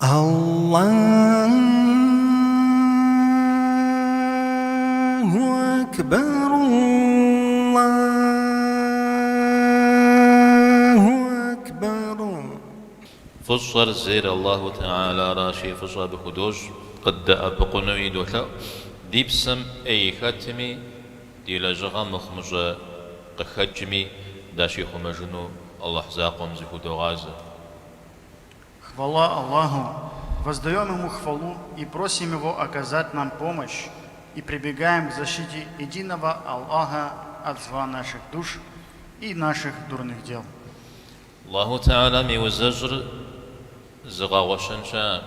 Аллаху акбар, Аллаху акбар. Фӏыщӏэр зейр Аллаху Тэхьэларащи, фӏыщӏэ абы худощӏ, къыддэӏэпыкъунуи долъэӏу. Ди псэм ӏей хэтми, ди лэжьыгъэм мыхъумыщӏэ къыхэкӏми дащихъумэжыну Аллахь закъуэм зыхудогъазэ. Хвала Аллаху, воздаем Ему хвалу и просим Его оказать нам помощь, и прибегаем к защите единого Аллаха от зла наших душ и наших дурных дел. Аллаху Тэхьэлам иузэщӏыр зыгъэгъуэщэн щыӏэкъым.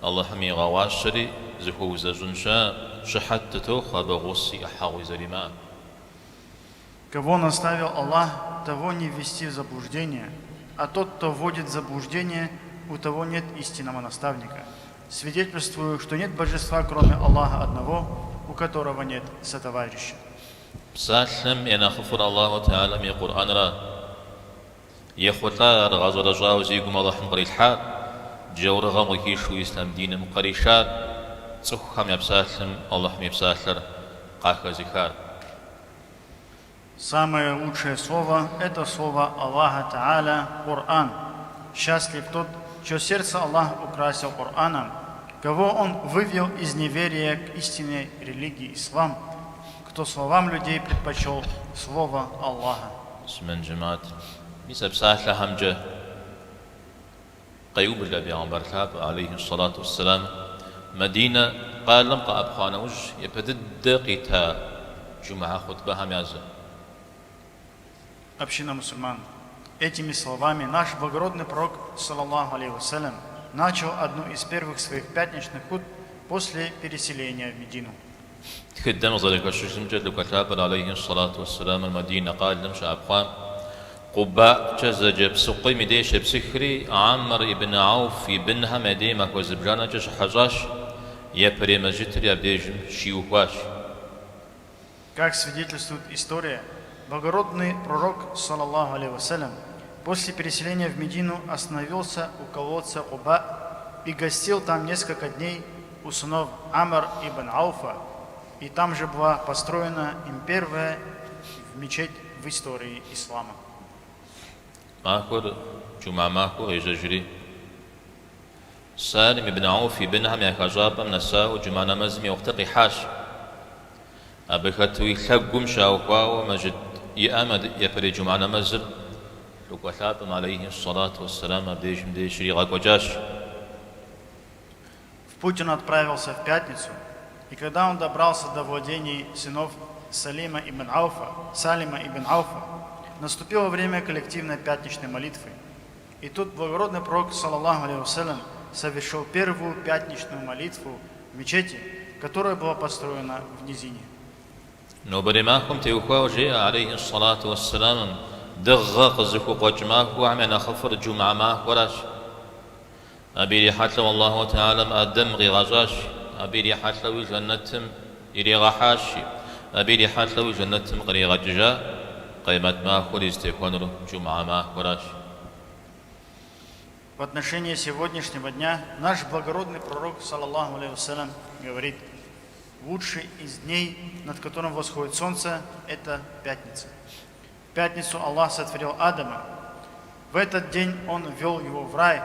Аллахьым игъэгъуащэри зыхуэузэщӏын щыӏэкъым, щыхьэт дытохъуэ абы гъуси ӏыхьэгъуи зэримыӏэм. Кого наставил Аллах, того не ввести в заблуждение, а тот, кто вводит в заблуждение, у того нет истинного наставника. Свидетельствую, что нет божества, кроме Аллаха одного, у которого нет сотоварища. Псалъэм я нэхъыфӏыр Аллаху Тэхьэлам и Къурӏэнра. Ехъулӏа ар гъэщӏэрэщӏауэ зи гум Алыхьым кърилъхьар, джаурыгъэм къыхишу ислъам диным къришар, цӏыхухэм я псалъэм Алыхьым и псалъэр къахэзыхар. Самое лучшее слово – это слово Аллаха Тааля, Коран. Счастлив тот, чье сердце Аллах украсил Кораном, кого Он вывел из неверия к истинной религии ислам, кто словам людей предпочел слово Аллаха. Муслъымэн жэмыхьэт, мис а псалъэхэмкӏэ къеублэ бегъымбар лъапӏэ, алейхи сэлату уэсселам, Мадинэ къалэм къэӏэпхъуа нэужь, япэ дыдэ къита джумыхьэ хъутбэхэм языр. Община мусульман. Этими словами наш благородный пророк, саллаллаху алейхи вассалям, начал одну из первых своих пятничных хутб после переселения в Медину. Тхыдэм къызэрыхэщыжымкӏэ, Лӏыкӏуэ лъапӏэр, алейхи сэлату уэсселамыр, Мадинэ къалэм щыӏэпхъуам, Къубаӏкӏэ зэджэ псыкъуийм и деж щепсыхри, Амр ибн Ауф и бынхэм я дей махуэ зыбжанэкӏэ щыхьэщӏащ, япэрей мэжджытри абдежым щиухуащ. Как свидетельствует история, благородный пророк, саллаллаху алейхи вассалям, после переселения в Медину остановился у колодца Куба и гостил там несколько дней у сынов Амр ибн Ауфа, и там же была построена им первая мечеть в истории ислама. Махуэр джумыхьэ махуэу къежьэжри, Салим ибн Ауф и бынхэм я хэщӏапӏэм нэсауэ джумыхьэ нэмэзым и уэхътыр къихьащ. Абы хэтуи лъэгум щаухуауэ мэжджыт иӏэм япэрей джумыхьэ нэмэзыр Лӏыкӏуэ лъапӏэм, алейхи сэлату уэсселам, абдежым деж щригъэкӏуэкӏащ. В путь он отправился в пятницу, и когда он добрался до владений сынов Салима ибн Ауфа, Салима ибн Ауфа, наступило время коллективной пятничной молитвы. И тут благородный пророк, саллаллаху алейхи вассалям, совершил первую пятничную молитву в мечети, которая была построена в низине. Нобэрей махуэм теухуауэ жеӏэ, алейхи сэлату уэсселамым, Дыгъэ къызыхукъуэкӏ махуэхэм я нэхъыфӏыр джумыхьэ махуэращ. Абы ирихьэлӏэу Аллаху Тэхьэлам Адэм къигъэщӏащ, абы ирихьэлӏэуи жэнэтым иригъэхьащ, абы ирихьэлӏэуи жэнэтым къригъэкӏыжа Къемэт махуэри зытехуэнур джумыхьэ махуэращ. В отношении сегодняшнего дня наш благородный пророк, саллаллаху алейхи вассалям, говорит, лучший из дней, над которым восходит солнце, это пятница. В пятницу Аллах сотворил Адама. В этот день Он ввел его в рай.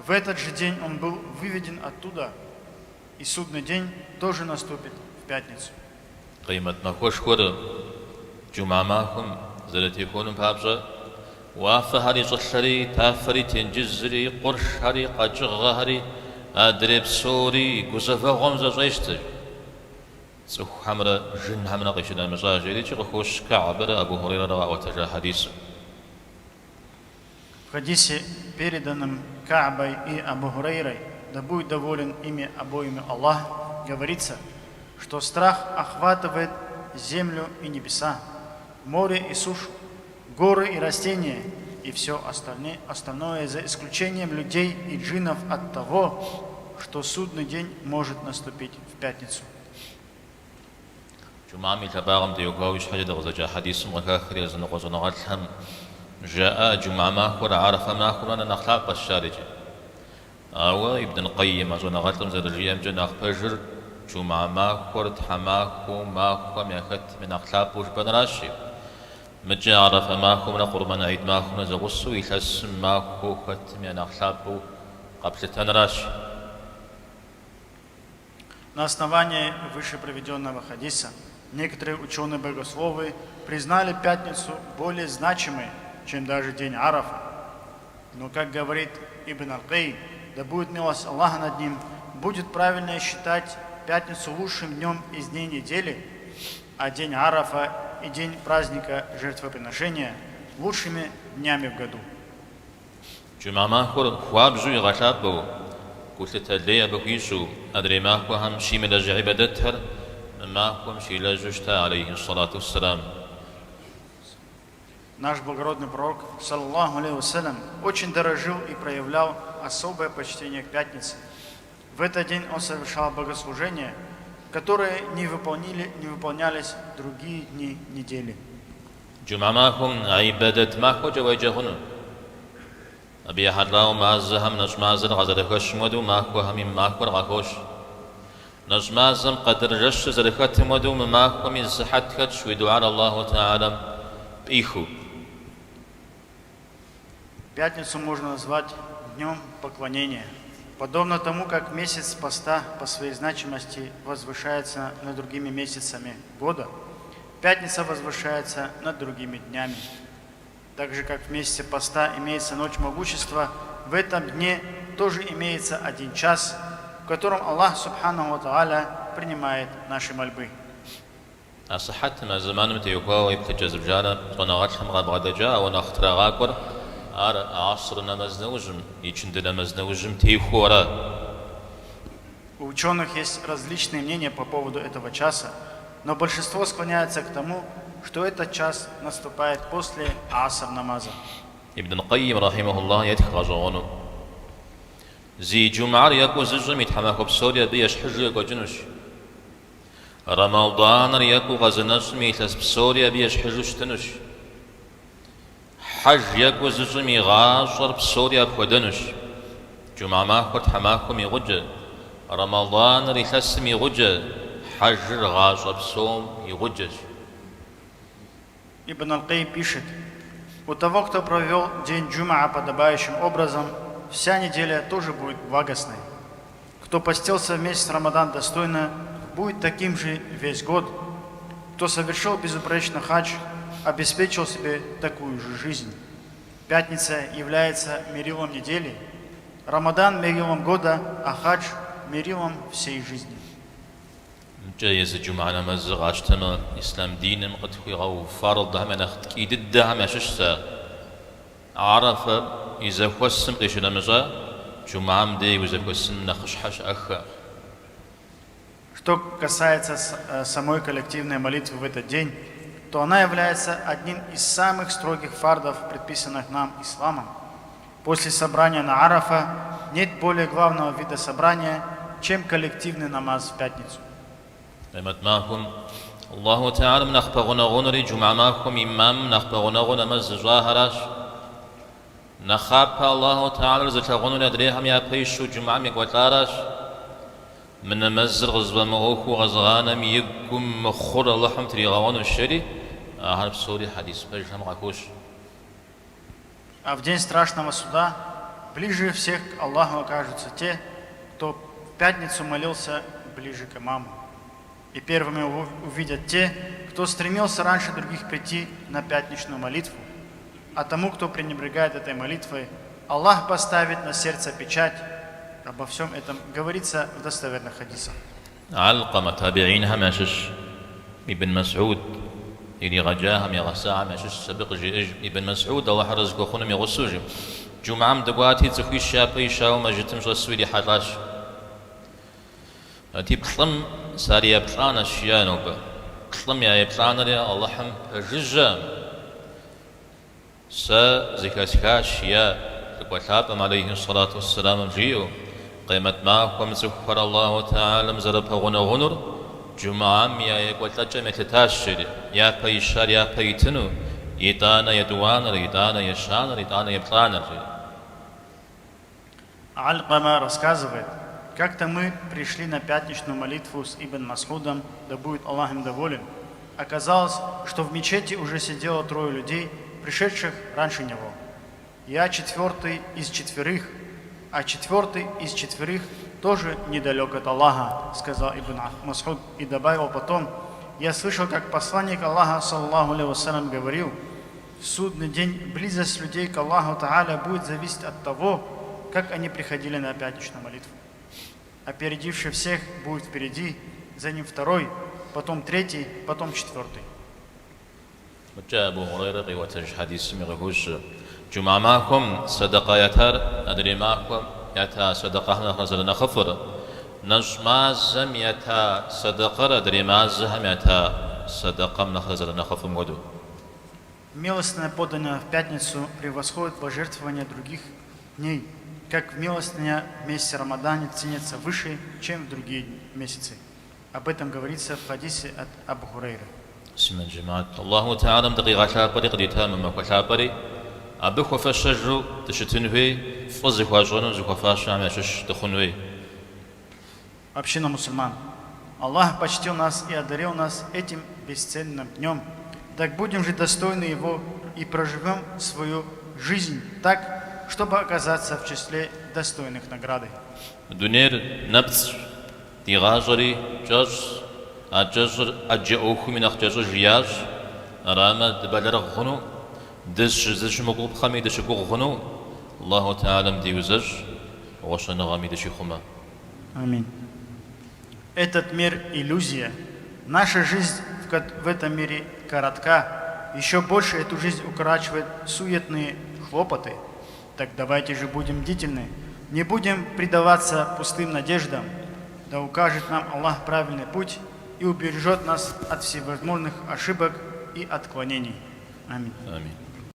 В этот же день он был выведен оттуда. И судный день тоже наступит в пятницу. Къемэт махуэшхуэр джумыхьэ махуэм зэрытехуэнум папщӏэ, уафэхэри, щӏылъэри, тафэри, тенджызри, къуршхэри, къэкӏыгъэхэри, адрей псори гузэвэгъуэм зэщӏещтэ. Цӏыхухэмрэ жынхэмрэ къищынэмыщӏа, жери икӏи къыхощ Кэгьбрэ Абу Хурейрэрэ къаӏуэтэжа хьэдисым. В хадисе, переданном Каабой и Абу Хурейрой, да будет доволен ими обоими Аллах, говорится, что страх охватывает землю и небеса, море и сушу, горы и растения, и все остальное, остальное за исключением людей и джиннов от того, что судный день может наступить в пятницу. Джумыхьэм и лъапӏагъым теухуауэ ищхьэкӏэ дыкъызэджа хьэдисым къыхахри языныкъуэ щӏэныгъэлӏхэм жаӏа джумыхьэ махуэр Арэфэ махуэмрэ нэхъ лъапӏэщ ар икӏи. Ауэ Ибн Къайим а щӏэныгъэлӏым зэрыжиӏэмкӏэ нэхъ пэжыр джумгьэ махуэр тхьэмахуэу махуэм яхэтым я нэхъ лъапӏэу жыпӏэнращи, мыкӏэ Арэфэ махуэмрэ Къурмэн гьид махуэмрэ зэгъусэу илъэсым махуэу хэтым я нэхъ лъапӏэу къэплъытэнращ. На основании выше приведенного хадиса некоторые ученые-богословы признали пятницу более значимой, чем даже день Арафа. Но, как говорит Ибн Аль-Каим, да будет милость Аллаха над ним, будет правильно считать пятницу лучшим днем из дней недели, а день Арафа и день праздника жертвоприношения лучшими днями в году. Джумгьэ махуэр хуабжьу игъэлъапӏэу, гулъытэ лей абы хуищӏу, адрей махуэхэм щимылэжь гьибадэтхэр мы махуэм щилэжьу щыта, алейхи сэлату уэсселам. Наш благородный пророк, саллаллаху алейхи вассалям, очень дорожил и проявлял особое почтение к пятнице. В этот день он совершал богослужения, которые не выполнили, не выполнялись в другие дни недели. Джумгьэ махуэм гьибадэт махуэкӏэ уеджэ хъуну. Абы ехьэлӏауэ мазэхэм нэщӏ мазэр къазэрыхэщым хуэдэу махуэхэми мы махуэр къахощ. Нэщӏ мазэм Къэдыр жэщыр зэрыхэтым хуэдэу мы махуэми зы сыхьэт хэтщ уи дугьэр Аллаху Тэхьэлам пӏихыу. Пятницу можно назвать днем поклонения. Подобно тому, как месяц поста по своей значимости возвышается над другими месяцами года, пятница возвышается над другими днями. Так же, как в месяце поста имеется ночь могущества, в этом дне тоже имеется один час, в котором Аллах Субхану Ва Тааля принимает наши мольбы. А сыхьэтым, а зэманым теухуауэ еплъыкӏэ зыбжанэ щӏэныгъэлӏхэм къабгъэдэкӏа, ауэ нэхъ трагъакӏуэр ар гьэср нэмэз нэужьым, ичынды нэмэз нэужьым техуэу ара. У ученых есть различные мнения по поводу этого часа, но большинство склоняется к тому, что этот час наступает после аср намаза. Ибн Къайим рахьимэхуллах етх гъэщӏэгъуэну. Зи джумгьэр екӏуу зыщӏым и тхьэмахуэ псори абы ещхьыжу екӏуэкӏынущ. Рэмэданыр екӏуу къэзынэщӏым и илъэс псори абы ещхьыжу щытынущ. Хьэж екӏуу зыщӏым и гъащӏэр псори апхуэдэнущ. Джумгьэ махуэр тхьэмахуэм и гъуджэ, Рэмэданыр илъэсым и гъуджэ, хьэжыр гъащӏэ псом и гъуджэщ. Ибн Аль-Къайим пишет, У того, кто провел день джумаа подобающим образом, вся неделя тоже будет благостной. Кто постился в месяц Рамадан достойно, будет таким же весь год. Кто совершил безупречно хадж, обеспечил себе такую же жизнь. Пятница является мерилом недели, Рамадан – мерилом года, а хадж – мерилом всей жизни. Мыкӏэ езы джумгьэ нэмэзыр къащтэмэ, ислъам диным къытхуигъэув фардхэм я нэхъ ткӏий дыдэхэм ящыщщ ар. Арэфэ и зэхуэсым къищынэмыщӏа, джумгьэм дей узэхуэсыным нэхъыщхьэ щыӏэххэкъым. Что касается самой коллективной молитвы в этот день, то она является одним из самых строгих фардов, предписанных нам исламом. После собрания на Арафа нет более главного вида собрания, чем коллективный намаз в пятницу. Къемэт махуэм Аллаху Тэхьэлам нэхъ пэгъунэгъунури джумгьэ махуэм имамым нэхъ пэгъунэгъуу нэмэз зыщӏахэращ. Нэхъапэ Аллаху Тэхьэлар зылъагъунури адрейхэм япэ ищу джумгьэм екӏуэлӏаращ. Мы нэмэзыр къызыфӏэмыӏуэхуу къэзыгъанэм и гум мыхъур Алыхьым тригъэуэнущ, жери, ахэр псори хьэдис пэжхэм къахощ. А в день страшного суда ближе всех к Аллаху окажутся те, кто в пятницу молился ближе к имаму. И первыми увидят те, кто стремился раньше других прийти на пятничную молитву. А тому, кто пренебрегает этой молитвой, Аллах поставит на сердце печать. Обо всем этом говорится в достоверных хадисах. Алкъэмэ табиинхэм ящыщ Ибн Мэсгьуд иригъэджахэм, игъэсахэм ящыщщ абы къыжеӏэж, Ибн Мэсгьуд, Алыхьыр арэзы хуэхъуным и гъусэу, жи, Джумгьэм дыкӏуати, цӏыхуищ япэ ищауэ мэжджытым щӏэсу ирихьэлӏащ. Арати, плӏым сариеплӏанэщ, жиӏа нобэ. Плӏым я еплӏанэри Алыхьым пэжыжьэм. Сэ зэхэсхащ, жиӏа Лӏыкӏуэ лъапӏэм, алейхи сэлату уэсселамым, жиӏэу, Къемэт махуэм цӏыхухэр Аллаху Тэхьэлам зэрыпэгъунэгъунур джумгьэм я екӏуэлӏэкӏэм елъытащ, жери, япэ ищар япэ итыну, итӏанэ етӏуанэр, итӏанэ ещанэр, итӏанэ еплӏанэр, жери. Алькъама рассказывает, как-то мы пришли на пятничную молитву с Ибн Масудом, да будет Аллах им доволен. Оказалось, что в мечети уже сидело трое людей, пришедших раньше него. Я четвертый из четверых, а четвертый из четверых тоже недалек от Аллаха, сказал Ибн Масуд и добавил потом, я слышал, как посланник Аллаха, صلى الله عليه وسلم, говорил, в судный день близость людей к Аллаху تعالى будет зависеть от того, как они приходили на пятничную молитву. Опередивший всех будет впереди, за ним второй, потом третий, потом четвертый. Мыдкӏэ Абу Хурейрэ къиӏуэтэж хьэдисми къыхощ, Джумгьэ махуэм сэдэкъэ ятар адрей махуэм ята сэдэкъэхэм нэхърэ зэрынэхъыфӏыр, нэщӏ мазэм ята сэдэкъэр адрей мазэхэм ята сэдэкъэм нэхърэ зэрынэхъыфӏым хуэдэу. Милостыня, поданная в пятницу, превосходит пожертвования других дней, как милостыня в месяце Рамадане ценится выше, чем в другие месяцы. Об этом говорится в хадисе от Абу Хурейры. Муслъымэн жэмыхьэт, Аллаху Тэхьэлам дыкъигъэлъапӏэри къыдита мы махуэ лъапӏэри, абы хуэфэщэжу дыщытын хуей, фӏы зыхуащӏэну зыхуэфащэхэм ящыщ дыхъун хуей. Община мусульман, Аллах почтил нас и одарил нас этим бесценным днем. Так будем же достойны его и проживем свою жизнь так, чтобы оказаться в числе достойных награды. Дунейр нэпцӏщ, ди гъащӏэри кӏэщӏщ, а кӏэщӏыр ӏэджэ ӏуэхуми нэхъ кӏэщӏыж ящӏ, арамэ дыбэлэрыгъ хъуну, дызыщымыгугъыпхъэми дыщыгугъ хъуну, Аллаху Тэхьэлам диузэщӏ, гъуэщэныгъэми дыщихъумэ. Аминь. Этот мир – иллюзия. Наша жизнь в этом мире коротка. Еще больше эту жизнь укорачивают суетные хлопоты. Так давайте же будем бдительны. Не будем предаваться пустым надеждам. Да укажет нам Аллах правильный путь и убережет нас от всевозможных ошибок и отклонений. Аминь. Аминь.